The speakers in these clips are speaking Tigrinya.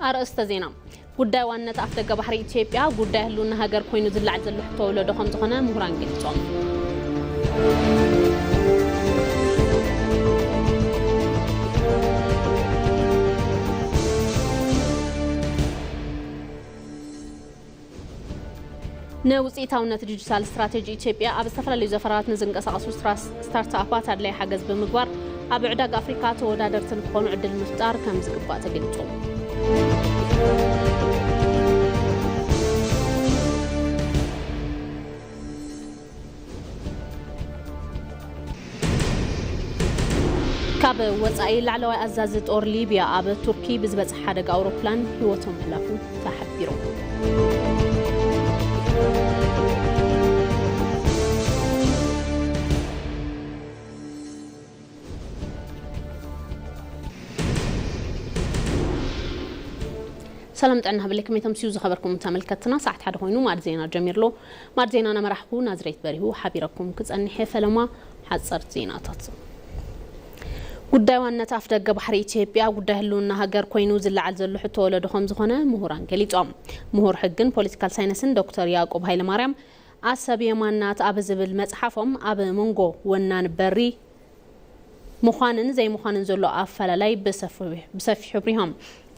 ኣርእስተ ዜና። ጉዳይ ዋንነት ኣፍደገ ባሕሪ ኢትዮጵያ ጉዳይ ህልውና ሃገር ኮይኑ ዝለዓል ዘሎ ሕቶ ወለዶ ከም ዝኾነ ምሁራን ገሊጾም። ንውፅኢታውነት ዲጂታል ስትራቴጂ ኢትዮጵያ ኣብ ዝተፈላለዩ ዘፈራት ንዝንቀሳቐሱ ስትራስ-፣ ስታርትኣፓት ኣድላይ ሓገዝ ብምግባር ኣብ ዕዳጋ ኣፍሪካ ተወዳደርቲ ንክኾኑ ዕድል ምፍጣር ከም ዝግባእ ተገሊጹ። ካብ ወጻኢ፣ ላዕለዋይ ኣዛዚ ጦር ሊብያ ኣብ ቱርኪ ብዝበጽሕ ሓደጋ ኣውሮፕላን ህይወቶም ምህላፉ ተሓቢሩ። ሰላም ጥዕና ሃበለኩም፣ የተምስዩ ዝኸበርኩም ተመልከትና፣ ሰዓት ሓደ ኮይኑ ማዕድ ዜና ጀሚርሎ። ማዕድ ዜና ናመራሕኩ ናዝሬት በሪሁ ሓቢረኩም ክጸንሕ እየ። ፈለማ ሓጸርቲ ዜናታት። ጉዳይ ዋንነት ኣፍደገ ባሕሪ ኢትዮጵያ ጉዳይ ህልውና ሃገር ኮይኑ ዝለዓል ዘሎ ሕቶ ወለዶ ከም ዝኾነ ምሁራን ገሊጾም። ምሁር ሕግን ፖለቲካል ሳይንስን ዶክተር ያዕቆብ ሃይለማርያም ኣሰብ የማን ናት ኣብ ዝብል መጽሓፎም ኣብ መንጎ ወናን በሪ ምዃንን ዘይምዃንን ዘሎ ኣፈላላይ ብሰፊ-፣ ብሰፊሑ ኣብሪሆም።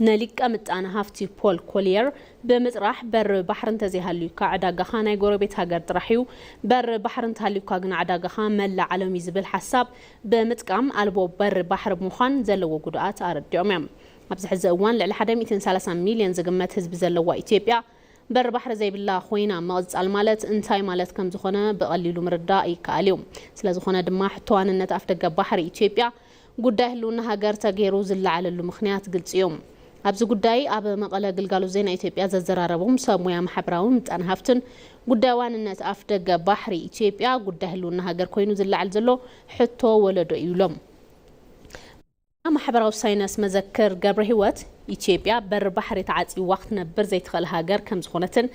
ንሊቀ ምጣነ ሃፍቲ ፖል ኮሊየር ብምጥራሕ በሪ ባሕሪ እንተዘይሃልዩካ ዕዳጋኻ ናይ ጎረቤት ሃገር ጥራሕ እዩ፣ በሪ ባሕሪ እንተሃልዩካ ግን ዕዳጋኻ መላእ ዓለም እዩ ዝብል ሓሳብ ብምጥቃም ኣልቦ በሪ ባሕሪ ምዃን ዘለዎ ጉድኣት ኣረዲኦም እዮም። ኣብዚ ሕዚ እዋን ልዕሊ ሓደ ሚእትን ሰላሳን ሚልዮን ዝግመት ህዝቢ ዘለዋ ኢትዮጵያ በሪ ባሕሪ ዘይብላ ኮይና ምቕጻል ማለት እንታይ ማለት ከም ዝኾነ ብቐሊሉ ምርዳእ ይከኣል እዩ። ስለ ዝኾነ ድማ ሕቶ ዋንነት ኣፍደገ ባሕሪ ኢትዮጵያ ጉዳይ ህልውና ሃገር ተገይሩ ዝለዓለሉ ምኽንያት ግልጺ እዩ። ኣብዚ ጉዳይ ኣብ መቐለ ግልጋሎት ዜና ኢትዮጵያ ዘዘራረቦም ሰብ ሞያ ማሕበራዊ ምጣነ ሃፍትን ጉዳይ ዋንነት ኣፍደገ ባሕሪ ኢትዮጵያ ጉዳይ ህልውና ሃገር ኮይኑ ዝለዓል ዘሎ ሕቶ ወለዶ እዩ ኢሎም። ማሕበራዊ ሳይንስ መዘክር ገብረ ህይወት፣ ኢትዮጵያ በሪ ባሕሪ ተዓጺዋ ክትነብር ዘይትኽእል ሃገር ከም ዝኾነትን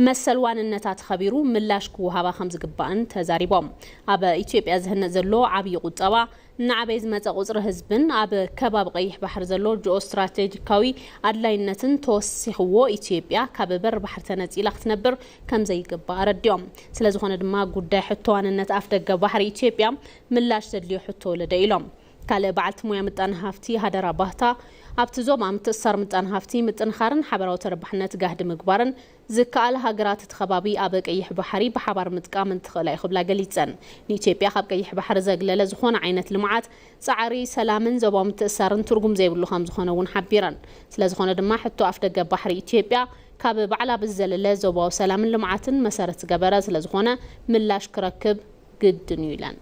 መሰል ዋንነታ ተኸቢሩ ምላሽ ክወሃባ ከም ዝግባእን ተዛሪቦም። ኣብ ኢትዮጵያ ዝህነጽ ዘሎ ዓብዪ ቁጠባ፣ እናዓበየ ዝመጸ ቁጽሪ ህዝብን ኣብ ከባቢ ቀይሕ ባሕሪ ዘሎ ጂኦ ስትራቴጂካዊ ኣድላይነትን ተወሲኽዎ ኢትዮጵያ ካብ በሪ ባሕሪ ተነጺላ ክትነብር ከም ዘይግባእ ኣረዲኦም። ስለ ዝኾነ ድማ ጉዳይ ሕቶ ዋንነት ኣፍደገ ባሕሪ ኢትዮጵያ ምላሽ ዘድልዮ ሕቶ ወለደ ኢሎም። ካልእ በዓልቲ ሞያ ምጣነ ሃፍቲ ሃደራ ባህታ፣ ኣብቲ ዞባ ምትእስሳር ምጣነ ሃፍቲ ምጥንኻርን ሓበራዊ ተረባሕነት ጋህዲ ምግባርን ዝከኣል ሃገራት እቲ ከባቢ ኣብ ቀይሕ ባሕሪ ብሓባር ምጥቃም እንትኽእላ እዩ ክብላ ገሊጸን። ንኢትዮጵያ ካብ ቀይሕ ባሕሪ ዘግለለ ዝኾነ ዓይነት ልምዓት፣ ጻዕሪ፣ ሰላምን ዞባዊ ምትእስሳርን ትርጉም ዘይብሉ ከም ዝኾነ እውን ሓቢረን። ስለ ዝኾነ ድማ ሕቶ ኣፍደገ ባሕሪ ኢትዮጵያ ካብ ባዕላ ብዝዘለለ ዞባዊ ሰላምን ልምዓትን መሰረት ዝገበረ ስለ ዝኾነ ምላሽ ክረክብ ግድን እዩ ኢለን።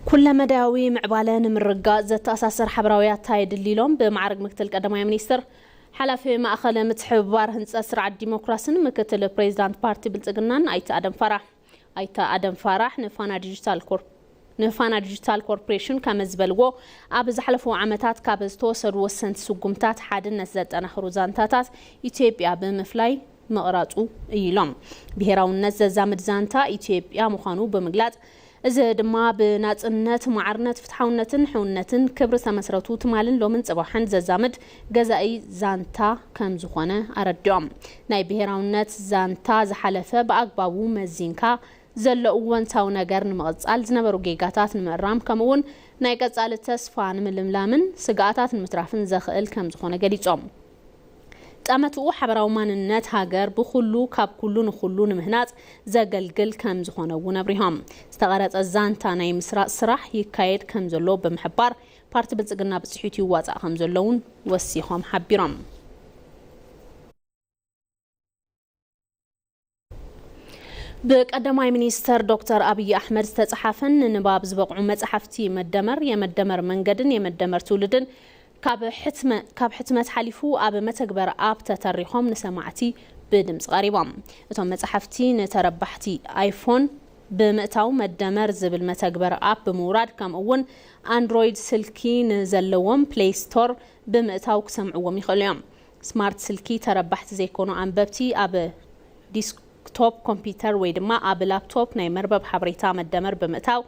ኩለመዳያዊ ምዕባለ ንምርጋጽ ዘተኣሳስር ሓበራዊ ኣታ የድሊ ኢሎም ብማዕረግ ምክትል ቀዳማይ ሚኒስትር ሓላፊ ማእኸል ምትሕብባር ህንጸት ስርዓት ዲሞክራስን ምክትል ፕሬዚዳንት ፓርቲ ብልጽግናን ኣይተ ኣደም ፋራሕ። ኣይተ ኣደም ፋራሕ ንፋና ዲጂታል ኮርፕ-፣ ንፋና ዲጂታል ኮርፖሬሽን ከም ዝበልዎ፣ ኣብ ዝሓለፉ ዓመታት ካብ ዝተወሰዱ ወሰንቲ ስጉምታት ሓድነት ዘጠናኽሩ ዛንታታት ኢትዮጵያ ብምፍላይ ምቕራጹ እዩ ኢሎም። ብሄራውነት ዘዛምድ ዛንታ ኢትዮጵያ ምዃኑ ብምግላጽ፣ እዚ ድማ ብናጽነት፣ ማዕርነት፣ ፍትሓውነትን ሕውነትን ክብሪ ዝተመስረቱ ትማልን ሎምን ጽባሕን ዘዛምድ ገዛኢ ዛንታ ከም ዝኾነ ኣረዲኦም። ናይ ብሄራውነት ዛንታ ዝሓለፈ ብኣግባቡ መዚንካ ዘሎ እወንታዊ ነገር ንምቕጻል ዝነበሩ ጌጋታት ንምእራም ከምኡውን ናይ ቀጻሊ ተስፋ ንምልምላምን ስግኣታት ንምትራፍን ዘኽእል ከም ዝኾነ ገሊጾም። ጠመትኡ ሓበራዊ ማንነት ሃገር ብኹሉ ካብ ኩሉ ንኹሉ ንምህናጽ ዘገልግል ከም ዝኾነ እውን ኣብሪሆም። ዝተቐረጸ ዛንታ ናይ ምስራጽ ስራሕ ይካየድ ከም ዘሎ ብምሕባር፣ ፓርቲ ብልጽግና ብጽሒቱ ይዋጻእ ከም ዘሎ እውን ወሲኾም ሓቢሮም። ብቀዳማይ ሚኒስተር ዶክተር ኣብይ ኣሕመድ ዝተጻሓፈን ንንባብ ዝበቕዑ መጻሕፍቲ መደመር፣ የመደመር መንገድን የመደመር ትውልድን ካብ ሕትመ-፣ ካብ ሕትመት ሓሊፉ ኣብ መተግበር ኣፕ ተተሪኾም ንሰማዕቲ ብድምጺ ቀሪቦም። እቶም መጻሕፍቲ ንተረባሕቲ ኣይፎን ብምእታው መደመር ዝብል መተግበር ኣፕ ብምውራድ፣ ከምኡ እውን ኣንድሮይድ ስልኪ ንዘለዎም ፕሌይ ስቶር ብምእታው ክሰምዕዎም ይኽእሉ እዮም። ስማርት ስልኪ ተረባሕቲ ዘይኮኑ ኣንበብቲ ኣብ ዲስ-፣ ዴስክቶፕ ኮምፒውተር ወይ ድማ ኣብ ላፕቶፕ ናይ መርበብ ሓበሬታ መደመር ብምእታው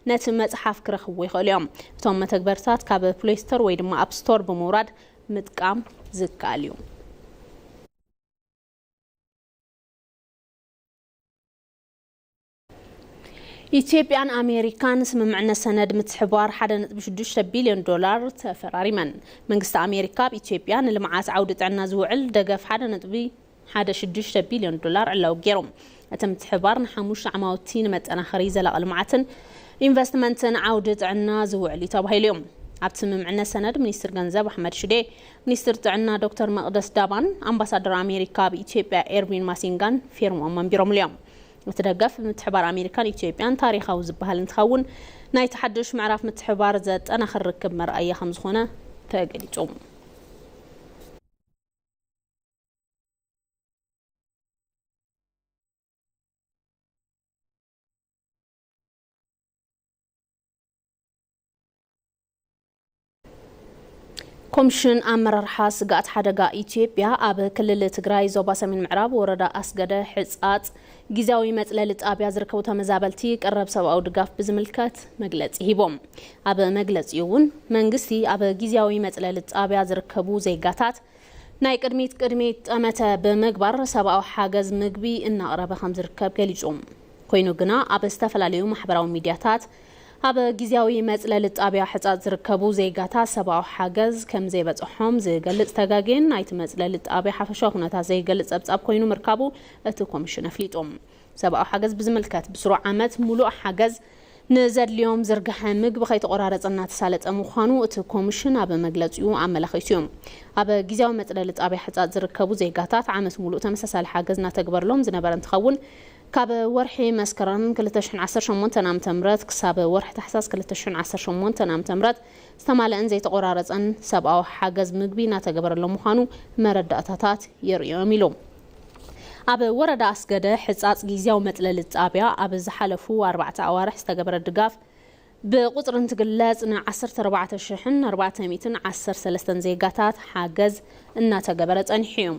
ነቲ መጽሓፍ ክረኽብዎ ይኽእሉ እዮም። እቶም መተግበርታት ካብ ፕሌይ ስቶር ወይ ድማ ኣፕ ስቶር ብምውራድ ምጥቃም ዝከኣል እዩ። ኢትዮጵያን ኣሜሪካን ስምምዕነት ሰነድ ምትሕብባር ሓደ ነጥቢ ሽዱሽተ ቢልዮን ዶላር ተፈራሪመን። መንግስቲ ኣሜሪካ ኣብ ኢትዮጵያ ንልምዓት ዓውዲ ጥዕና ዝውዕል ደገፍ ሓደ ነጥቢ ሓደ ሽዱሽተ ቢልዮን ዶላር ዕላዊ ገይሩ። እቲ ምትሕብባር ንሓሙሽተ ዓማውቲ ንመጠናኸሪ ዘላቒ ልምዓትን ኢንቨስትመንትን ዓውዲ ጥዕና ዝውዕል እዩ ተባሂሉ እዩ። ኣብቲ ስምምዕነት ሰነድ ሚኒስትር ገንዘብ ኣሕመድ ሽዴ፣ ሚኒስትር ጥዕና ዶክተር መቕደስ ዳባን ኣምባሳደር ኣሜሪካ ኣብ ኢትዮጵያ ኤርቪን ማሲንጋን ፌርሞም ኣንቢሮምሉ እዮም። እቲ ደገፍ ብምትሕባር ኣሜሪካን ኢትዮጵያን ታሪኻዊ ዝበሃል እንትኸውን፣ ናይቲ ሓድሽ ምዕራፍ ምትሕባር ዘጠናኽር ርክብ መርኣያ ከም ዝኾነ ተገሊጹ። ኮሚሽን ኣመራርሓ ስግኣት ሓደጋ ኢትዮጵያ ኣብ ክልል ትግራይ ዞባ ሰሜን ምዕራብ ወረዳ ኣስገደ ሕጻጽ ግዝያዊ መጽለሊ ጣብያ ዝርከቡ ተመዛበልቲ ቀረብ ሰብኣዊ ድጋፍ ብዝምልከት መግለጺ ሂቦም። ኣብ መግለጺኡ እውን መንግስቲ ኣብ ግዝያዊ መጽለሊ ጣብያ ዝርከቡ ዜጋታት ናይ ቅድሚት ቅድሚት ጠመተ ብምግባር ሰብኣዊ ሓገዝ ምግቢ እናቕረበ ከም ዝርከብ ገሊጹ። ኮይኑ ግና ኣብ ዝተፈላለዩ ማሕበራዊ ሚድያታት ኣብ ግዝያዊ መጽለሊ ጣብያ ሕጻጽ ዝርከቡ ዜጋታት ሰብኣዊ ሓገዝ ከም ዘይበጽሖም ዝገልጽ ተጋግየን ናይቲ መጽለሊ ጣብያ ሓፈሻዊ ኩነታት ዘይገልጽ ጸብጻብ ኮይኑ ምርካቡ እቲ ኮሚሽን ኣፍሊጡ። ሰብኣዊ ሓገዝ ብዝምልከት ብስሩዕ ዓመት ሙሉእ ሓገዝ ንዘድልዮም ዝርግሐ ምግቢ ከይተቆራረጸ እናተሳለጠ ምዃኑ እቲ ኮሚሽን ኣብ መግለጺኡ ኣመላኺቱ እዩ። ኣብ ግዝያዊ መጽለሊ ጣብያ ሕጻጽ ዝርከቡ ዜጋታት ዓመት ሙሉእ ተመሳሳሊ ሓገዝ እናተግበረሎም ዝነበረ እንትኸውን፣ ካብ ወርሒ መስከረም ክልተ ሽሕን ዓሰርተ ሸሞንተን ዓመተ ምህረት ክሳብ ወርሒ ታሕሳስ ክልተ ሽሕን ዓሰርተ ሸሞንተን ዓመተ ምህረት ዝተማልአን ዘይተቆራረጸን ሰብኣዊ ሓገዝ ምግቢ እናተገበረሎም ምዃኑ መረዳእታታት የርእዮም ኢሉ። ኣብ ወረዳ ኣስገደ ሕጻጽ ግዝያዊ መጽለሊ ጣብያ ኣብ ዝሓለፉ ኣርባዕተ ኣዋርሕ ዝተገበረ ድጋፍ ብቁጽሪ እንትግለጽ ን ዓሰርተ ኣርባዕተ ሽሕን ኣርባዕተ ሚእትን ዓሰርተ ሰለስተን ዜጋታት ሓገዝ እናተገበረ ጸኒሑ እዩ።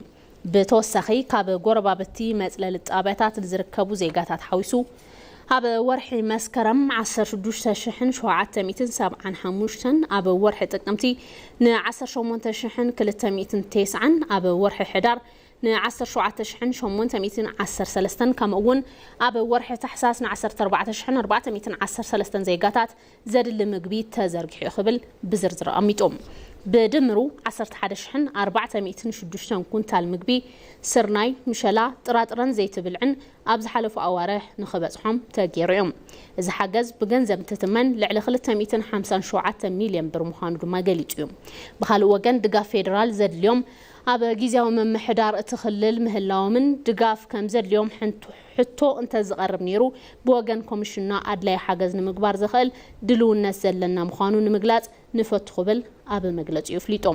ብተወሳኺ ካብ ጎረባብቲ መጽለሊ ጣብያታት ዝርከቡ ዜጋታት ሓዊሱ ኣብ ወርሒ መስከረም ዓሰርተ ሽዱሽተ ሽሕን ሸውዓተ ሚእትን ሰብዓን ሓሙሽተን፣ ኣብ ወርሒ ጥቅምቲ ን ዓሰርተ ሸሞንተ ሽሕን ክልተ ሚእትን ተስዓን፣ ኣብ ወርሒ ሕዳር ን ዓሰርተ ሸውዓተ ሽሕን ሸሞንተ ሚእትን ዓሰርተ ሰለስተን፣ ከምኡ እውን ኣብ ወርሒ ታሕሳስ ን ዓሰርተ ኣርባዕተ ሽሕን ኣርባዕተ ሚእትን ዓሰርተ ሰለስተን ዜጋታት ዘድሊ ምግቢ ተዘርጊሑ ክብል ብዝርዝር ኣቐሚጡ። ብድምሩ ዓሰርተ ሓደ ሽሕን ኣርባዕተ ሚእትን ሽዱሽተን ኩንታል ምግቢ፣ ስርናይ፣ ምሸላ፣ ጥራጥረን ዘይቲ ብልዕን ኣብ ዝሓለፉ ኣዋርሕ ንኽበጽሖም ተገይሩ እዩ። እዚ ሓገዝ ብገንዘብ እንትትመን ልዕሊ ክልተ ሚእትን ሓምሳን ሸውዓተ ሚልዮን ብር ምዃኑ ድማ ገሊጹ እዩ። ብኻልእ ወገን ድጋፍ ፌደራል ዘድልዮም ኣብ ግዝያዊ ምምሕዳር እቲ ክልል ምህላዎምን ድጋፍ ከም ዘድልዮም ሕንቱ-፣ ሕቶ እንተዝቐርብ ነይሩ ብወገን ኮሚሽንና ኣድላይ ሓገዝ ንምግባር ዘኽእል ድልውነት ዘለና ምዃኑ ንምግላጽ ንፈቱ ክብል ኣብ መግለጺኡ ኣፍሊጡ።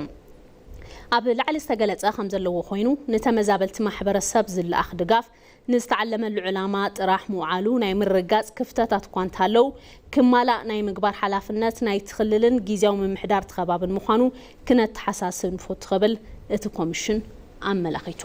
ኣብ ላዕሊ ዝተገለጸ ከም ዘለዎ ኮይኑ፣ ንተመዛበልቲ ማሕበረሰብ ዝለኣኽ ድጋፍ ንዝተዓለመሉ ዕላማ ጥራሕ ምውዓሉ ናይ ምርግጋጽ ክፍተታት እኳ እንተሃለው፣ ክማላእ ናይ ምግባር ሓላፍነት ናይቲ ክልልን ግዝያዊ ምምሕዳር እቲ ከባብን ምዃኑ ክነተሓሳስብ ንፈቱ ክብል እቲ ኮሚሽን ኣመላኺቱ።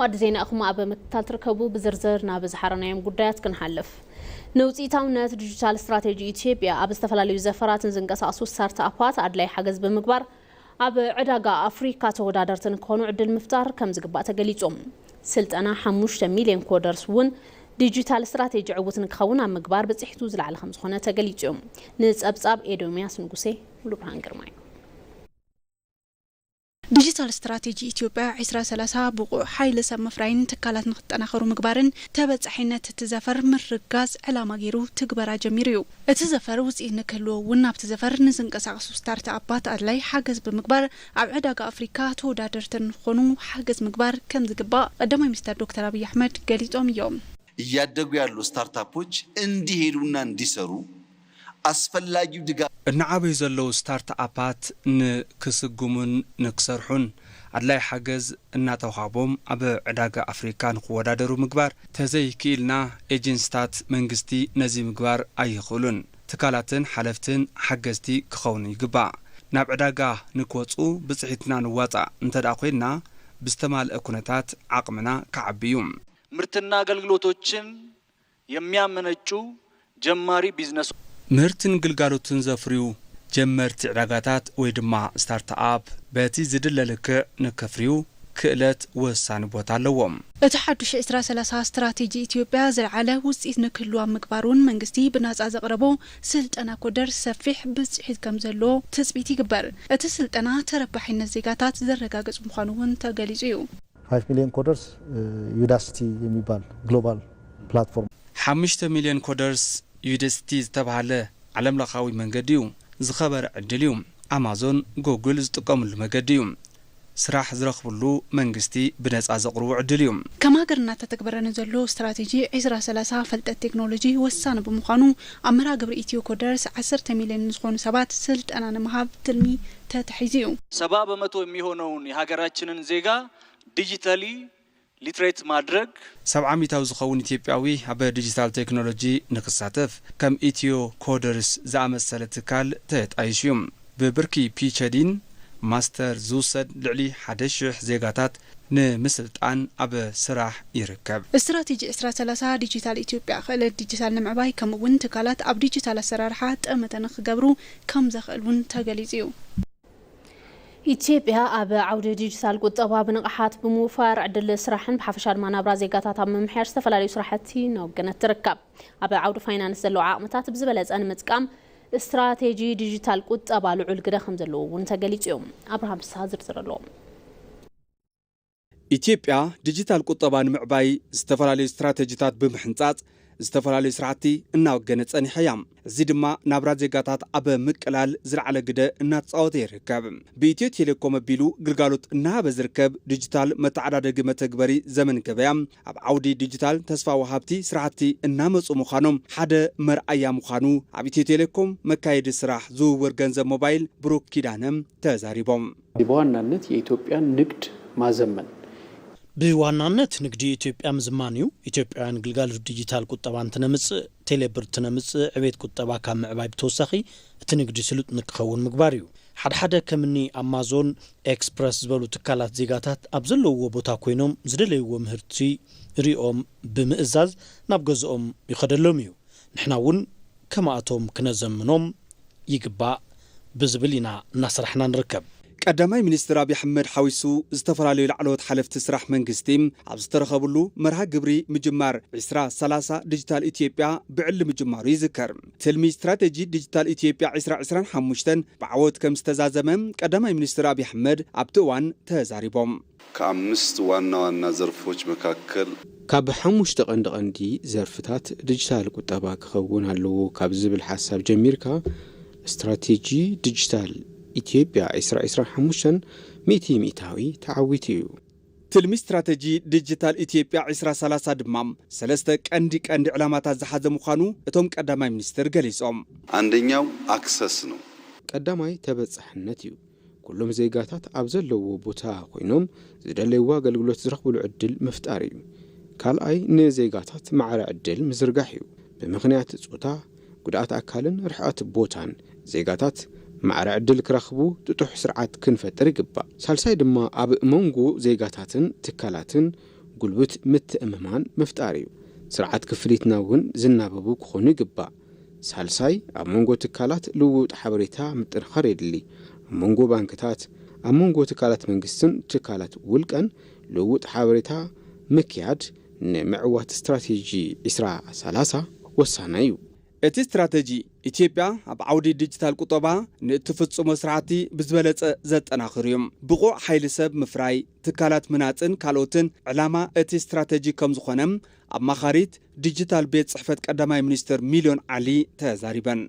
ኣዲ ዜና ኢኹም ኣብ ምክትታል ትርከቡ። ብዝርዝር ናብ ዝሓረናዮም ጉዳያት ክንሓልፍ። ንውፅኢታውነት ዲጂታል ስትራቴጂ ኢትዮጵያ ኣብ ዝተፈላለዩ ዘፈራትን ዝንቀሳቐሱ ስታርትኣፓት ኣድላይ ሓገዝ ብምግባር ኣብ ዕዳጋ ኣፍሪካ ተወዳደርቲ ንክኾኑ ዕድል ምፍጣር ከም ዝግባእ ተገሊጹ። ስልጠና ሓሙሽተ ሚልዮን ኮደርስ እውን ዲጂታል ስትራቴጂ ዕዉት ንክኸውን ኣብ ምግባር ብፅሒቱ ዝለዓለ ከም ዝኾነ ተገሊጹ እዩ። ንፀብፃብ ኤዶምያስ ንጉሴ፣ ሙሉ ብርሃን ግርማይ። ዲጂታል ስትራቴጂ ኢትዮጵያ ዕስራ ሰላሳ ብቑዕ ሓይሊ ሰብ ምፍራይን ትካላት ንክጠናኸሩ ምግባርን ተበፃሒነት እቲ ዘፈር ምርጋዝ ዕላማ ገይሩ ትግበራ ጀሚሩ እዩ። እቲ ዘፈር ውፅኢት ንክህልዎ እውን ኣብቲ ዘፈር ንዝንቀሳቐሱ ስታርትኣፓት ኣድላይ ሓገዝ ብምግባር ኣብ ዕዳጋ ኣፍሪካ ተወዳደርቲ ንክኾኑ ሓገዝ ምግባር ከም ዝግባእ ቀዳማይ ሚኒስትር ዶክተር ኣብይ ኣሕመድ ገሊፆም እዮም። እያደጉ ያሉ ስታርታፖች እንዲሄዱና እንዲሰሩ አስፈላጊው ድጋፍ እናዓበዩ ዘለዉ ስታርት ኣፓት ንክስጉሙን ንክሰርሑን ኣድላይ ሓገዝ እናተውሃቦም ኣብ ዕዳጋ ኣፍሪካ ንክወዳደሩ ምግባር ተዘይክኢልና ኤጀንስታት መንግስቲ ነዚ ምግባር ኣይኽእሉን። ትካላትን ሓለፍትን ሓገዝቲ ክኸውኑ ይግባእ። ናብ ዕዳጋ ንክወፁ ብፅሒትና ንዋፃእ እንተደኣ ኮይንና ብዝተማልአ ኩነታት ዓቕምና ክዓቢ እዩ። ምርትና አገልግሎቶችን የሚያመነጩ ጀማሪ ቢዝነሶች። ምህርትን ግልጋሎትን ዘፍርዩ ጀመርቲ ዕዳጋታት ወይ ድማ ስታርትኣፕ በቲ ዝድለ ልክዕ ንክፍርዩ ክእለት ወሳኒ ቦታ ኣለዎም። እቲ ሓዱሽ ዕስራ ሰላሳ ስትራቴጂ ኢትዮጵያ ዝለዓለ ውፅኢት ንክህሉ ኣብ ምግባር እውን መንግስቲ ብናፃ ዘቕረቦ ስልጠና ኮደር ሰፊሕ ብፅሒት ከም ዘለዎ ትፅቢት ይግበር። እቲ ስልጠና ተረባሒነት ዜጋታት ዘረጋግፅ ምዃኑ እውን ተገሊፁ እዩ። ፋይቭ ሚሊዮን ኮደርስ ዩዳሲቲ የሚባል ግሎባል ፕላትፎርም ሓሙሽተ ሚልዮን ኮደርስ ዩደሲቲ ዝተባህለ ዓለምለኻዊ መንገዲ እዩ። ዝኸበረ ዕድል እዩ። ኣማዞን፣ ጉግል ዝጥቀምሉ መገዲ እዩ። ስራሕ ዝረኽብሉ መንግስቲ ብነፃ ዘቕርቦ ዕድል እዩ። ከም ሃገር እናተተግበረ ንዘሎ ስትራቴጂ ዕስራ ሰላሳ ፈልጠት ቴክኖሎጂ ወሳኒ ብምዃኑ ኣብ መርሃ ግብሪ ኢትዮ ኮደርስ ዓሰርተ ሚልዮን ንዝኾኑ ሰባት ስልጠና ንምሃብ ትልሚ ተታሒዙ እዩ። ሰባ በመቶ የሚሆነውን የሀገራችንን ዜጋ ዲጂታሊ ሊትሬት ማድረግ። ሰብዓ ሚታዊ ዝኸውን ኢትዮጵያዊ ኣብ ዲጂታል ቴክኖሎጂ ንክሳተፍ ከም ኢትዮ ኮደርስ ዝኣመሰለ ትካል ተጣይሹ እዩ። ብብርኪ ፒቸዲን ማስተር ዝውሰድ ልዕሊ ሓደ ሽሕ ዜጋታት ንምስልጣን ኣብ ስራሕ ይርከብ። ስትራቴጂ ዕስራ ሰላሳ ዲጂታል ኢትዮጵያ ክእለት ዲጂታል ንምዕባይ ከምኡ እውን ትካላት ኣብ ዲጂታል ኣሰራርሓ ጠመተ ንክገብሩ ከም ዘኽእል እውን ተገሊፁ እዩ። ኢትዮጵያ ኣብ ዓውዲ ዲጂታል ቁጠባ ብንቕሓት ብምውፋር ዕድል ስራሕን ብሓፈሻ ድማ ናብራ ዜጋታት ኣብ ምምሕያሽ ዝተፈላለዩ ስራሕቲ እናወገነት ትርከብ። ኣብ ዓውዲ ፋይናንስ ዘለዋ ዓቕምታት ብዝበለፀ ንምጥቃም ስትራቴጂ ዲጂታል ቁጠባ ልዑል ግደ ከም ዘለዎ እውን ተገሊፁ እዩ። ኣብርሃም ፍስሃ ዝርዝር ኣለዎ። ኢትዮጵያ ዲጂታል ቁጠባ ንምዕባይ ዝተፈላለዩ ስትራተጂታት ብምሕንፃፅ ዝተፈላለዩ ስራሕቲ እናወገነ ፀኒሓ እያ። እዚ ድማ ናብራ ዜጋታት ኣብ ምቅላል ዝለዓለ ግደ እናተፃወተ ይርከብ። ብኢትዮ ቴሌኮም ኣቢሉ ግልጋሎት እናሃበ ዝርከብ ዲጂታል መተዓዳደጊ መተግበሪ ዘመን ገበያ ኣብ ዓውዲ ዲጂታል ተስፋ ወሃብቲ ስራሕቲ እናመፁ ምዃኖም ሓደ መርኣያ ምዃኑ ኣብ ኢትዮ ቴሌኮም መካየዲ ስራሕ ዝውውር ገንዘብ ሞባይል ብሩክ ኪዳነ ተዛሪቦም። በዋናነት የኢትዮጵያን ንግድ ማዘመን። ብዋናነት ንግዲ ኢትዮጵያ ምዝማን እዩ። ኢትዮጵያውያን ግልጋሎት ዲጂታል ቁጠባ እንትነምፅእ፣ ቴሌብር እንትነምፅእ ዕቤት ቁጠባ ካብ ምዕባይ ብተወሳኺ እቲ ንግዲ ስሉጥ ንክኸውን ምግባር እዩ። ሓድሓደ ከምኒ ኣማዞን ኤክስፕረስ ዝበሉ ትካላት ዜጋታት ኣብ ዘለውዎ ቦታ ኮይኖም ዝደለይዎ ምህርቲ ሪኦም ብምእዛዝ ናብ ገዝኦም ይኸደሎም እዩ። ንሕና እውን ከማእቶም ክነዘምኖም ይግባእ ብዝብል ኢና እናሰራሕና ንርከብ። ቀዳማይ ሚኒስትር ኣብይ ኣሕመድ ሓዊሱ ዝተፈላለዩ ላዕለዎት ሓለፍቲ ስራሕ መንግስቲ ኣብ ዝተረኸብሉ መርሃ ግብሪ ምጅማር ዕስራ ሰላሳ ዲጂታል ኢትዮጵያ ብዕሊ ምጅማሩ ይዝከር። ትልሚ ስትራቴጂ ዲጂታል ኢትዮጵያ ዕስራ ዕስራን ሓሙሽተን ብዓወት ከም ዝተዛዘመ ቀዳማይ ሚኒስትር ኣብይ ኣሕመድ ኣብቲ እዋን ተዛሪቦም። ከኣምስት ዋና ዋና ዘርፎች መካከል። ካብ ሓሙሽተ ቀንዲ ቀንዲ ዘርፍታት ዲጂታል ቁጠባ ክኸውን ኣለዎ ካብ ዝብል ሓሳብ ጀሚርካ ስትራቴጂ ዲጂታል ኢትዮጵያ ዕስራ ዕስራን ሓሙሽተን ሚእቲ ሚእታዊ ተዓዊቱ እዩ። ትልሚ ስትራተጂ ዲጂታል ኢትዮጵያ ዕስራ ሰላሳ ድማ ሰለስተ ቀንዲ ቀንዲ ዕላማታት ዝሓዘ ምዃኑ እቶም ቀዳማይ ሚኒስትር ገሊጾም። አንደኛው ኣክሰስ ነው። ቀዳማይ ተበጻሕነት እዩ። ኩሎም ዜጋታት ኣብ ዘለውዎ ቦታ ኮይኖም ዝደለይዎ ኣገልግሎት ዝረኽብሉ ዕድል ምፍጣር እዩ። ካልኣይ ንዜጋታት ማዕረ ዕድል ምዝርጋሕ እዩ። ብምኽንያት ጾታ፣ ጉድኣት ኣካልን ርሕቐት ቦታን ዜጋታት ማዕረ ዕድል ክረኽቡ ጥጡሕ ስርዓት ክንፈጥር ይግባእ። ሳልሳይ ድማ ኣብ መንጎ ዜጋታትን ትካላትን ጉልብት ምትእምማን ምፍጣር እዩ። ስርዓት ክፍሊትና እውን ዝናበቡ ክኾኑ ይግባእ። ሳልሳይ፣ ኣብ መንጎ ትካላት ልውውጥ ሓበሬታ ምጥንኻር የድሊ። ኣብ መንጎ ባንክታት፣ ኣብ መንጎ ትካላት መንግስትን ትካላት ውልቀን ልውውጥ ሓበሬታ ምክያድ ንምዕዋት ስትራቴጂ ዕስራ ሰላሳ ወሳናይ እዩ። እቲ ስትራተጂ፣ ኢትዮጵያ ኣብ ዓውዲ ዲጂታል ቁጠባ ንእትፍጽሞ ስራሕቲ ብዝበለጸ ዘጠናኽር እዩ። ብቑዕ ሓይሊ ሰብ ምፍራይ፣ ትካላት ምህናጽን ካልኦትን ዕላማ እቲ ስትራተጂ ከም ዝኾነ ኣማኻሪት ዲጂታል ቤት ጽሕፈት ቀዳማይ ሚኒስትር ሚልዮን ዓሊ ተዛሪበን።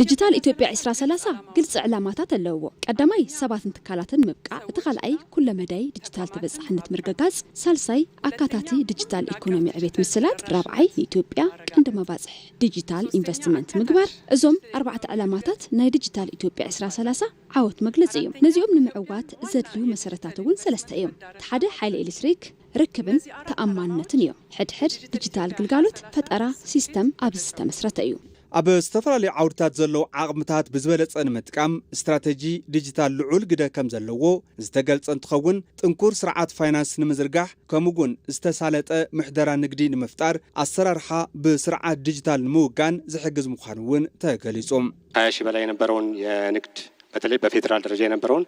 ዲጂታል ኢትዮጵያ ዕስራ ሰላሳ ግልፂ ዕላማታት ኣለዎ። ቀዳማይ፣ ሰባትን ትካላትን ምብቃዕ፣ እቲ ካልኣይ፣ ኩለመዳይ ዲጂታል ተበፃሕነት ምርግጋፅ፣ ሳልሳይ፣ ኣካታቲ ዲጂታል ኢኮኖሚ ዕቤት ምስላጥ፣ ራብዓይ፣ ንኢትዮጵያ ቀንዲ መባፅሒ ዲጂታል ኢንቨስትመንት ምግባር። እዞም ኣርባዕተ ዕላማታት ናይ ዲጂታል ኢትዮጵያ ዕስራ ሰላሳ ዓወት መግለፂ እዮም። ነዚኦም ንምዕዋት ዘድልዩ መሰረታት እውን ሰለስተ እዮም። እቲ ሓደ ሓይሊ ኤሌክትሪክ፣ ርክብን ተኣማንነትን እዮም። ሕድሕድ ዲጂታል ግልጋሎት ፈጠራ ሲስተም ኣብዚ ዝተመስረተ እዩ። ኣብ ዝተፈላለዩ ዓውድታት ዘለዉ ዓቕምታት ብዝበለፀ ንምጥቃም ስትራተጂ ዲጂታል ልዑል ግደ ከም ዘለዎ ዝተገልፀ እንትኸውን፣ ጥንኩር ስርዓት ፋይናንስ ንምዝርጋሕ ከምኡ እውን ዝተሳለጠ ምሕደራ ንግዲ ንምፍጣር ኣሰራርሓ ብስርዓት ዲጂታል ንምውጋን ዝሕግዝ ምዃኑ እውን ተገሊፁ። ከሃያ ሺህ በላይ የነበረውን የንግድ በተለይ በፌዴራል ደረጃ የነበረውን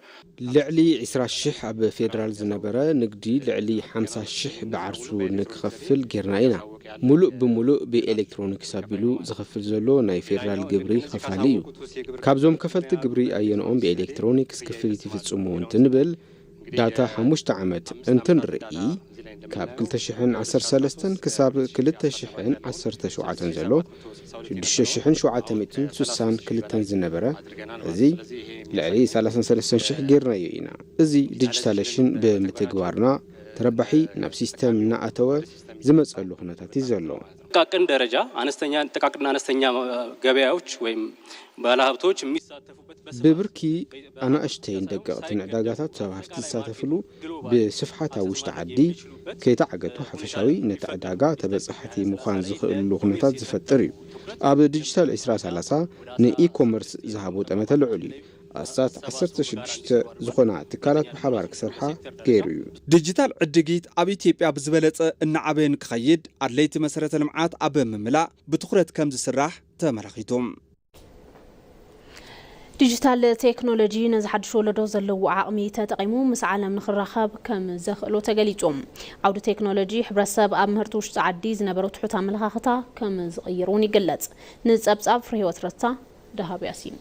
ልዕሊ ዕስራ ሽሕ ኣብ ፌዴራል ዝነበረ ንግዲ ልዕሊ ሓምሳ ሽሕ ብዓርሱ ንክኸፍል ጌርና ኢና። ሙሉእ ብሙሉእ ብኤሌክትሮኒክስ ኣቢሉ ዝኸፍል ዘሎ ናይ ፌዴራል ግብሪ ኸፋሊ እዩ። ካብዞም ከፈልቲ ግብሪ ኣየንኦም ብኤሌክትሮኒክስ ክፍሊት ይፍጽሙ እንትንብል ዳታ ሓሙሽተ ዓመት እንትንርኢ ካብ ክልተ ሽሕን ዓሰርተ ሰለስተን ክሳብ ክልተ ሽሕን ዓሰርተ ሸውዓተን ዘሎ ሽዱሽተ ሽሕን ሸውዓተ ሚእትን ስሳን ክልተን ዝነበረ እዚ ልዕሊ ሰላሳን ሰለስተን ሽሕ ጌርናዮ ኢና። እዚ ዲጂታሌሽን ብምትግባርና ተረባሒ ናብ ሲስተም እናኣተወ ዝመፀሉ ኩነታት እዩ ዘሎ። ጥቃቅን ደረጃ አነስተኛ ጥቃቅንና አነስተኛ ገበያዎች ወይም ባለሀብቶች የሚሳተፉበት ብብርኪ ኣናእሽተይን ደቀቕትን ዕዳጋታት ሰብ ሃፍቲ ዝሳተፍሉ ብስፍሓት ኣብ ውሽጢ ዓዲ ከይተዓገቱ ሓፈሻዊ ነቲ ዕዳጋ ተበፃሕቲ ምዃን ዝኽእልሉ ኩነታት ዝፈጥር እዩ። ኣብ ዲጂታል ዕስራ ሰላሳ ንኢኮመርስ ዝሃቦ ጠመተ ልዑል እዩ። ኣስታት ዓሰርተ ሽዱሽተ ዝኾና ትካላት ብሓባር ክሰርሓ ገይሩ እዩ። ዲጂታል ዕድጊት ኣብ ኢትዮጵያ ብዝበለፀ እናዓበየ ንክኸይድ ኣድለይቲ መሰረተ ልምዓት ኣብ ምምላእ ብትኹረት ከም ዝስራሕ ተመላኺቱ። ዲጂታል ቴክኖሎጂ ነዚ ሓድሽ ወለዶ ዘለዎ ዓቕሚ ተጠቒሙ ምስ ዓለም ንኽራኸብ ከም ዘኽእሎ ተገሊጹ። ዓውዲ ቴክኖሎጂ ሕብረተሰብ ኣብ ምህርቲ ውሽጢ ዓዲ ዝነበሮ ትሑት ኣመለኻኽታ ከም ዝቕይር እውን ይግለጽ። ንጸብጻብ ፍርህይወት ረታ ደሃብ ያሲን።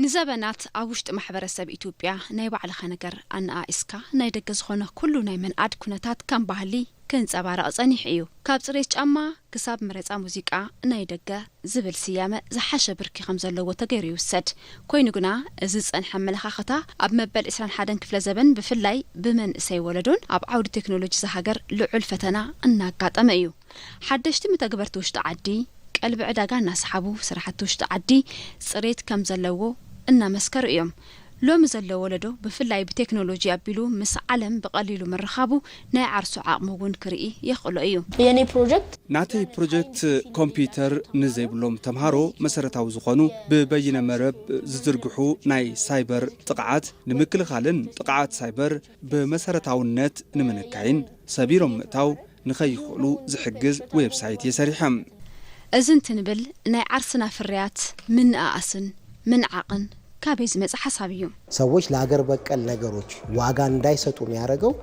ንዘበናት ኣብ ውሽጢ ማሕበረሰብ ኢትዮጵያ ናይ ባዕልኻ ነገር ኣነኣኢስካ ናይ ደገ ዝኾነ ኩሉ ናይ ምንኣድ ኩነታት ከም ባህሊ ክንጸባረቕ ጸኒሑ እዩ። ካብ ጽሬት ጫማ ክሳብ መረጻ ሙዚቃ ናይ ደገ ዝብል ስያመ ዝሓሸ ብርኪ ከም ዘለዎ ተገይሩ ይውሰድ። ኮይኑ ግና እዚ ዝጸንሐ ኣመለኻኽታ ኣብ መበል ዕስራን ሓደን ክፍለ ዘበን ብፍላይ ብመንእሰይ ወለዶን ኣብ ዓውዲ ቴክኖሎጂ ዝሃገር ልዑል ፈተና እናጋጠመ እዩ። ሓደሽቲ መተግበርቲ ውሽጢ ዓዲ ቀልቢ ዕዳጋ እናሰሓቡ ስራሕቲ ውሽጢ ዓዲ ጽሬት ከም ዘለዎ እናመስከሩ እዮም። ሎሚ ዘሎ ወለዶ ብፍላይ ብቴክኖሎጂ ኣቢሉ ምስ ዓለም ብቐሊሉ ምርኻቡ ናይ ዓርሱ ዓቕሚ እውን ክርኢ የኽእሎ እዩ። የኔ ፕሮጀክት ናተይ ፕሮጀክት ኮምፒውተር ንዘይብሎም ተምሃሮ መሰረታዊ ዝኾኑ ብበይነ መረብ ዝዝርግሑ ናይ ሳይበር ጥቕዓት ንምክልኻልን ጥቕዓት ሳይበር ብመሰረታውነት ንምንካይን ሰቢሮም ምእታው ንኸይኽእሉ ዝሕግዝ ዌብሳይት እየ ሰሪሐ። እዚ እንትንብል ናይ ዓርስና ፍርያት ምንእኣስን ምንዓቕን ካበይ ዝመጽእ ሓሳብ እዩ? ሰዎች ለሀገር በቀል ነገሮች ዋጋ እንዳይሰጡ የሚያደርገው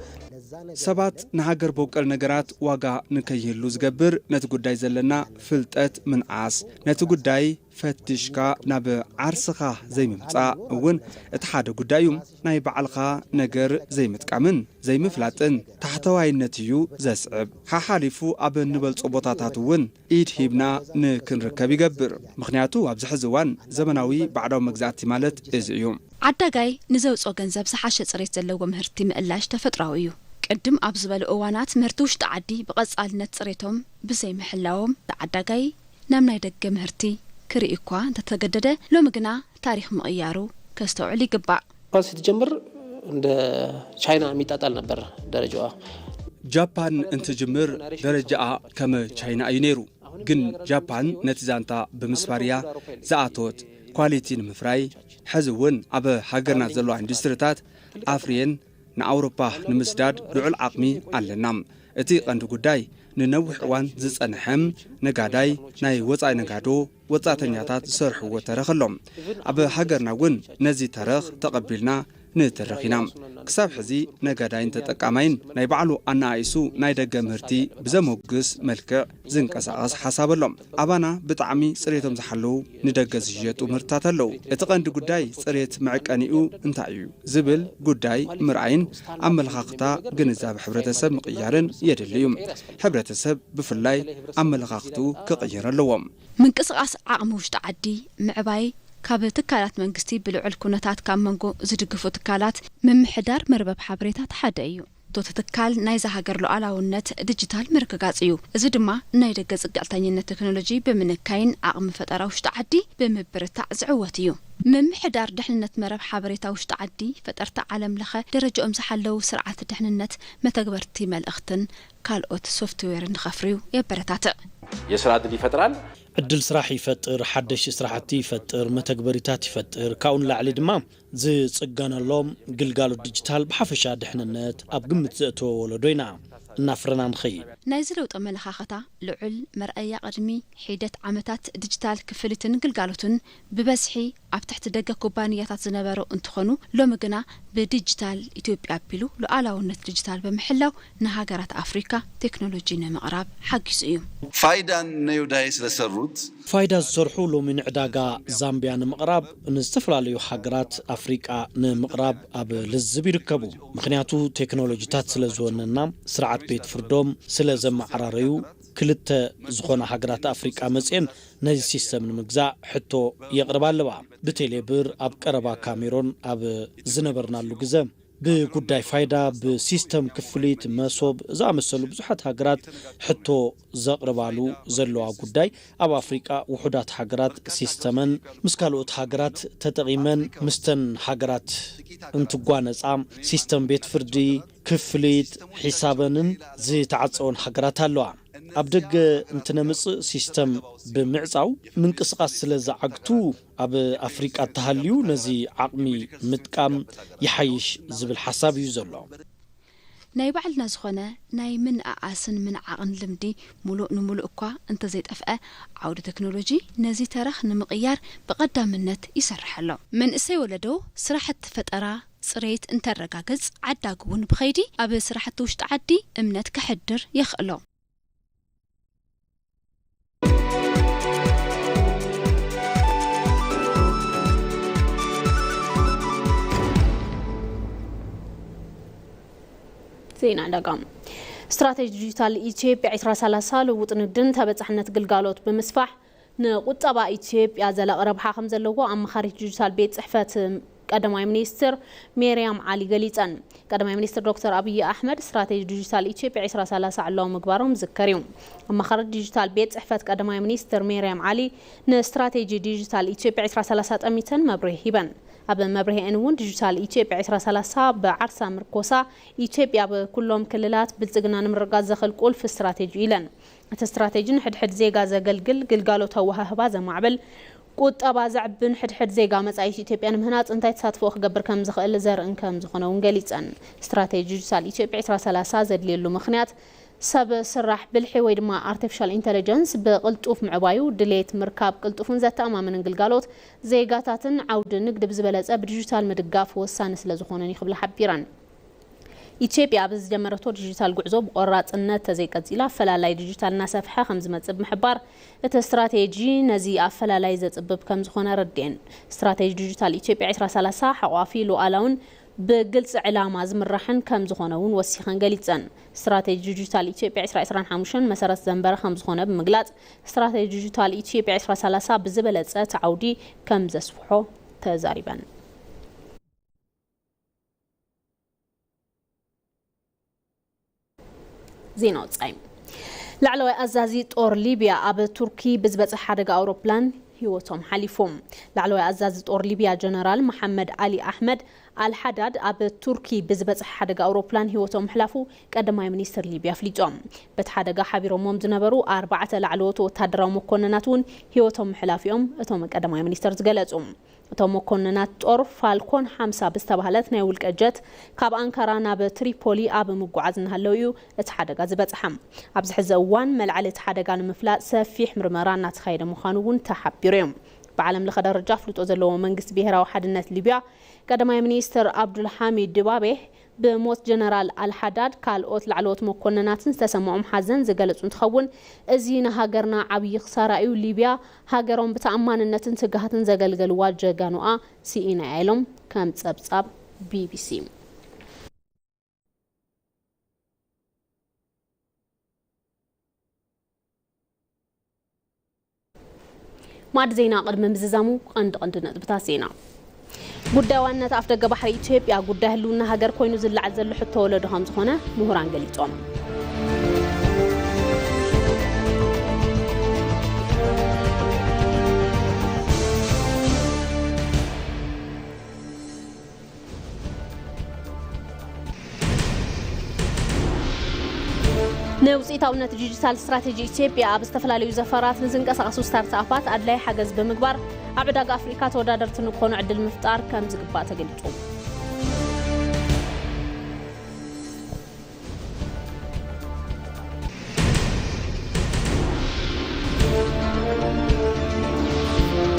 ሰባት ንሃገር በቀል ነገራት ዋጋ ንከይህሉ ዝገብር ነቲ ጉዳይ ዘለና ፍልጠት ምንዓስ፣ ነቲ ጉዳይ ፈቲሽካ ናብ ዓርስኻ ዘይምምጻእ እውን እቲ ሓደ ጉዳይ እዩ። ናይ ባዕልኻ ነገር ዘይምጥቃምን ዘይምፍላጥን ታሕተዋይነት እዩ ዘስዕብ። ሓሓሊፉ ኣብ እንበልጾ ቦታታት እውን ኢድ ሂብና ንክንርከብ ይገብር። ምኽንያቱ ኣብዚ ሕዚ እዋን ዘመናዊ ባዕዳዊ መግዛእቲ ማለት እዚ እዩ። ዓዳጋይ ንዘውፅኦ ገንዘብ ዝሓሸ ፅሬት ዘለዎ ምህርቲ ምእላሽ ተፈጥራዊ እዩ። ቅድም ኣብ ዝበሉ እዋናት ምህርቲ ውሽጢ ዓዲ ብቐፃልነት ፅሬቶም ብዘይምሕላዎም ዓዳጋይ ናብ ናይ ደገ ምህርቲ ክርኢ እኳ እንተተገደደ ሎሚ ግና ታሪኽ ምቕያሩ ከስተውዕል ይግባእ። ጃፓን ስትጀምር እንደ ቻይና የሚጣጣል ነበር ደረጃዋ። ጃፓን እንትጅምር ደረጃኣ ከም ቻይና እዩ ነይሩ። ግን ጃፓን ነቲ ዛንታ ብምስባር እያ ዝኣተወት። ኳሊቲ ንምፍራይ ሕዚ እውን ኣብ ሃገርና ዘለዋ ኢንዱስትሪታት ኣፍርየን ንኣውሮፓ ንምስዳድ ልዑል ዓቕሚ ኣለና። እቲ ቀንዲ ጉዳይ ንነዊሕ እዋን ዝጸንሐ ነጋዳይ ናይ ወጻኢ ነጋዶ ወጻእተኛታት ዝሰርሕዎ ተረኽ ኣሎ። ኣብ ሃገርና እውን ነዚ ተረኽ ተቐቢልና ንትርኽ ኢና። ክሳብ ሕዚ ነጋዳይን ተጠቃማይን ናይ ባዕሉ ኣነኣኢሱ ናይ ደገ ምህርቲ ብዘመጉስ መልክዕ ዝንቀሳቐስ ሓሳብ ኣሎ። ኣባና ብጣዕሚ ጽሬቶም ዝሓለዉ ንደገ ዝሽየጡ ምህርትታት ኣለዉ። እቲ ቀንዲ ጉዳይ ጽሬት መዐቀኒኡ እንታይ እዩ ዝብል ጉዳይ ምርኣይን ኣመለኻኽታ ግንዛብ ሕብረተሰብ ምቕያርን የድሊ እዩ። ሕብረተሰብ ብፍላይ ኣመለኻኽትኡ ክቕይር ኣለዎ። ምንቅስቓስ ዓቕሚ ውሽጢ ዓዲ ምዕባይ ካብ ትካላት መንግስቲ ብልዑል ኩነታት ካብ መንጎ ዝድግፉ ትካላት ምምሕዳር መርበብ ሓበሬታት ሓደ እዩ። ቶተ ትካል ናይዛ ሃገር ሉዓላውነት ዲጂታል ምርግጋጽ እዩ። እዚ ድማ ናይ ደገ ጽግዕተኝነት ቴክኖሎጂ ብምንካይን ዓቕሚ ፈጠራ ውሽጢ ዓዲ ብምብርታዕ ዝዕወት እዩ። ምምሕዳር ድሕንነት መረብ ሓበሬታ ውሽጢ ዓዲ ፈጠርቲ ዓለም ለኸ ደረጃኦም ዝሓለዉ ስርዓት ድሕንነት መተግበርቲ መልእኽትን ካልኦት ሶፍትዌርን ንኸፍርዩ የበረታትዕ። የስራ ዕድል ይፈጥራል። ዕድል ስራሕ ይፈጥር፣ ሓደሽ ስራሕቲ ይፈጥር፣ መተግበሪታት ይፈጥር። ካብኡ ንላዕሊ ድማ ዝጽገነሎም ግልጋሎት ዲጂታል ብሓፈሻ ድሕንነት ኣብ ግምት ዘእተወ ወለዶ ኢና እናፍረና ንኸይድ። ናይዚ ለውጢ ኣመለኻኸታ ልዑል መርኣያ ቅድሚ ሒደት ዓመታት ዲጂታል ክፍሊትን ግልጋሎትን ብበዝሒ ኣብ ትሕቲ ደገ ኩባንያታት ዝነበሩ እንትኾኑ ሎሚ ግና ብዲጂታል ኢትዮጵያ ኣቢሉ ሉዓላውነት ዲጂታል ብምሕላው ንሃገራት ኣፍሪካ ቴክኖሎጂ ንምቕራብ ሓጊዙ እዩ። ፋይዳን ነዩዳይ ስለሰሩት ፋይዳ ዝሰርሑ ሎሚ ንዕዳጋ ዛምቢያ ንምቕራብ ንዝተፈላለዩ ሃገራት ኣፍሪቃ ንምቕራብ ኣብ ልዝብ ይርከቡ። ምኽንያቱ ቴክኖሎጂታት ስለ ዝወነና ስርዓት ቤት ፍርዶም ስለ ዘመዓራረዩ ክልተ ዝኾና ሃገራት ኣፍሪቃ መፅኤን ነዚ ሲስተም ንምግዛእ ሕቶ የቕርባ ኣለዋ። ብቴሌብር ኣብ ቀረባ ካሜሮን ኣብ ዝነበርናሉ ግዘ ብጉዳይ ፋይዳ ብሲስተም ክፍሊት መሶብ ዝኣመሰሉ ብዙሓት ሃገራት ሕቶ ዘቕርባሉ ዘለዋ ጉዳይ ኣብ ኣፍሪቃ ውሑዳት ሃገራት ሲስተመን ምስ ካልኦት ሃገራት ተጠቒመን ምስተን ሃገራት እንትጓነጻ ሲስተም ቤት ፍርዲ ክፍሊት ሒሳበንን ዝተዓጸወን ሃገራት ኣለዋ። ኣብ ደገ እንትነምጽእ ሲስተም ብምዕጻው ምንቅስቓስ ስለ ዝዓግቱ ኣብ ኣፍሪቃ ተሃልዩ ነዚ ዓቕሚ ምጥቃም ይሓይሽ ዝብል ሓሳብ እዩ ዘሎ። ናይ ባዕልና ዝኾነ ናይ ምንእኣስን ምንዓቕን ልምዲ ሙሉእ ንሙሉእ እኳ እንተዘይጠፍአ ዓውዲ ቴክኖሎጂ ነዚ ተረኽ ንምቕያር ብቐዳምነት ይሰርሕ ኣሎ። መንእሰይ ወለዶ ስራሕቲ ፈጠራ ፅሬት እንተረጋግፅ ዓዳጊ እውን ብኸይዲ ኣብ ስራሕቲ ውሽጢ ዓዲ እምነት ከሕድር የኽእሎ። ዜና ዕዳጋ። ስትራቴጂ ዲጂታል ኢትዮጵያ ዕስራ ሰላሳ ልውጥ ንግድን ተበፃሕነት ግልጋሎት ብምስፋሕ ንቁጠባ ኢትዮጵያ ዘላቒ ረብሓ ከም ዘለዎ ኣማኻሪት ዲጂታል ቤት ፅሕፈት ቀዳማይ ሚኒስትር ሜርያም ዓሊ ገሊፀን። ቀዳማይ ሚኒስትር ዶክተር ኣብይ ኣሕመድ ስትራቴጂ ዲጂታል ኢትዮጵያ ዕስራ ሰላሳ ዕላዊ ምግባሮም ዝከር እዩ። ኣማኻሪት ዲጂታል ቤት ፅሕፈት ቀዳማይ ሚኒስትር ሜርያም ዓሊ ንስትራቴጂ ዲጂታል ኢትዮጵያ ዕስራ ሰላሳ ጠሚተን መብርሂ ሂበን። ኣብ መብርሂአን እውን ዲጂታል ኢትዮጵያ ዕስራ ሰላሳ ብዓርሳ ምርኮሳ ኢትዮጵያ ኣብ ኩሎም ክልላት ብልፅግና ንምርጋፅ ዘኽእል ቁልፊ ስትራቴጂ ኢለን። እቲ ስትራቴጂ ንሕድሕድ ዜጋ ዘገልግል፣ ግልጋሎት ኣወሃህባ ዘማዕብል፣ ቁጠባ ዘዕብን ሕድሕድ ዜጋ መፃኢት ኢትዮጵያ ንምህናፅ እንታይ ተሳትፎ ክገብር ከም ዝኽእል ዘርእን ከም ዝኾነ እውን ገሊፀን። ስትራቴጂ ዲጂታል ኢትዮጵያ ዕስራ ሰላሳ ዘድልየሉ ምኽንያት ሰብ ስራሕ ብልሒ ወይ ድማ ኣርቲፊሻል ኢንተለጀንስ ብቕልጡፍ ምዕባዩ ድሌት ምርካብ ቅልጡፍን ዘተኣማምንን ግልጋሎት ዜጋታትን ዓውዲ ንግዲ ብዝበለፀ ብዲጂታል ምድጋፍ ወሳኒ ስለዝኾነን እዩ ክብላ ሓቢረን። ኢትዮጵያ ኣብ ዝጀመረቶ ዲጂታል ጉዕዞ ብቆራፅነት ተዘይቀፂላ ኣፈላላይ ዲጂታል እናሰፍሐ ከምዝመፅእ ብምሕባር እቲ ስትራቴጂ ነዚ ኣፈላላይ ዘፅብብ ከምዝኾነ ረድኤን። ስትራቴጂ ዲጂታል ኢትዮጵያ ዕስራ ሰላሳ ሓቋፊ ሉኣላውን ብግልፂ ዕላማ ዝምራሕን ከምዝኾነ እውን ወሲኸን ገሊፀን። ስትራቴጂ ዲጂታል ኢትዮጵያ ዕስራ ዕስራን ሓሙሽተን መሰረት ዘንበረ ከምዝኾነ ብምግላፅ ስትራቴጂ ዲጂታል ኢትዮጵያ ዕስራ ሰላሳ ብዝበለፀ እቲ ዓውዲ ከምዘስፍሖ ተዛሪበን። ዜና ወፃኢ። ላዕለዋይ ኣዛዚ ጦር ሊብያ ኣብ ቱርኪ ብዝበፅሕ ሓደጋ ኣውሮፕላን ህይወቶም ሓሊፉ። ላዕለዋይ ኣዛዚ ጦር ሊብያ ጀነራል መሓመድ ዓሊ ኣሕመድ ኣልሓዳድ ኣብ ቱርኪ ብዝበጽሐ ሓደጋ ኣውሮፕላን ህይወቶም ምሕላፉ ቀዳማይ ሚኒስትር ሊብያ ኣፍሊጦም። በቲ ሓደጋ ሓቢሮሞም ዝነበሩ ኣርባዕተ ላዕለዎት ወታደራዊ መኮንናት እውን ህይወቶም ምሕላፉ እዮም እቶም ቀዳማይ ሚኒስትር ዝገለጹ። እቶም መኮንናት ጦር ፋልኮን ሓምሳ ብዝተባህለት ናይ ውልቀ ጀት ካብ ኣንካራ ናብ ትሪፖሊ ኣብ ምጉዓዝ እናሃለዉ እዩ እቲ ሓደጋ ዝበጽሓ። ኣብዚ ሕዚ እዋን መልዓሊ እቲ ሓደጋ ንምፍላጥ ሰፊሕ ምርመራ እናተኻየደ ምዃኑ እውን ተሓቢሩ እዩ። ብዓለም ለኸ ደረጃ ኣፍልጦ ዘለዎ መንግስቲ ብሄራዊ ሓድነት ሊብያ ቀዳማይ ሚኒስትር ኣብዱል ሓሚድ ድባቤ ብሞት ጀነራል ኣልሓዳድ ካልኦት ላዕለዎት መኮንናትን ዝተሰምዖም ሓዘን ዝገለጹ እንትኸውን፣ እዚ ንሃገርና ዓብዪ ክሳራ እዩ። ሊብያ ሃገሮም ብተኣማንነትን ትግሃትን ዘገልገልዋ ጀጋኑኣ ስኢና እያ ኢሎም ከም ጸብጻብ ቢቢሲ። ማዕድ ዜና ቅድሚ ምዝዛሙ ቀንዲ ቀንዲ ነጥብታት ዜና። ጉዳይ ዋንነት ኣፍደገ ባሕሪ ኢትዮጵያ ጉዳይ ህልውና ሃገር ኮይኑ ዝለዓል ዘሎ ሕቶ ወለዶ ከም ዝኾነ ምሁራን ገሊጾም። ንውፅኢታውነት ዲጂታል ስትራቴጂ ኢትዮጵያ ኣብ ዝተፈላለዩ ዘፈራት ንዝንቀሳቐሱ ስታርትኣፓት ኣድላይ ሓገዝ ብምግባር ኣብ ዕዳጋ ኣፍሪካ ተወዳደርቲ ንክኾኑ ዕድል ምፍጣር ከም ዝግባእ ተገሊፁ።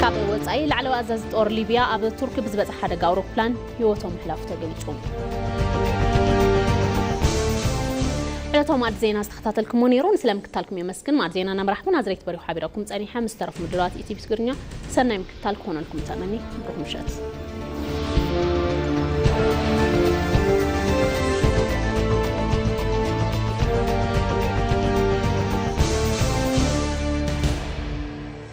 ካብ ወፃኢ ላዕለዋ ኣዛዚ ጦር ሊብያ ኣብ ቱርኪ ብዝበፅሐ ሓደጋ ኣውሮፕላን ህይወቶም ምሕላፉ ተገሊፁ። ዕለታዊ ማዕድ ዜና ዝተኸታተልኩሞ ነይሩ። ንስለ ምክታልኩም የመስግን። ማዕድ ዜና እናመራሕኩ ናዝሬት በሪኹ ሓቢረኩም ፀኒሐ። ምስ ተረፉ ምድላዋት ኢቲቪ ትግርኛ ሰናይ ምክትታል ክኾነልኩም ተመኒ። ብሩኽ ምሸት።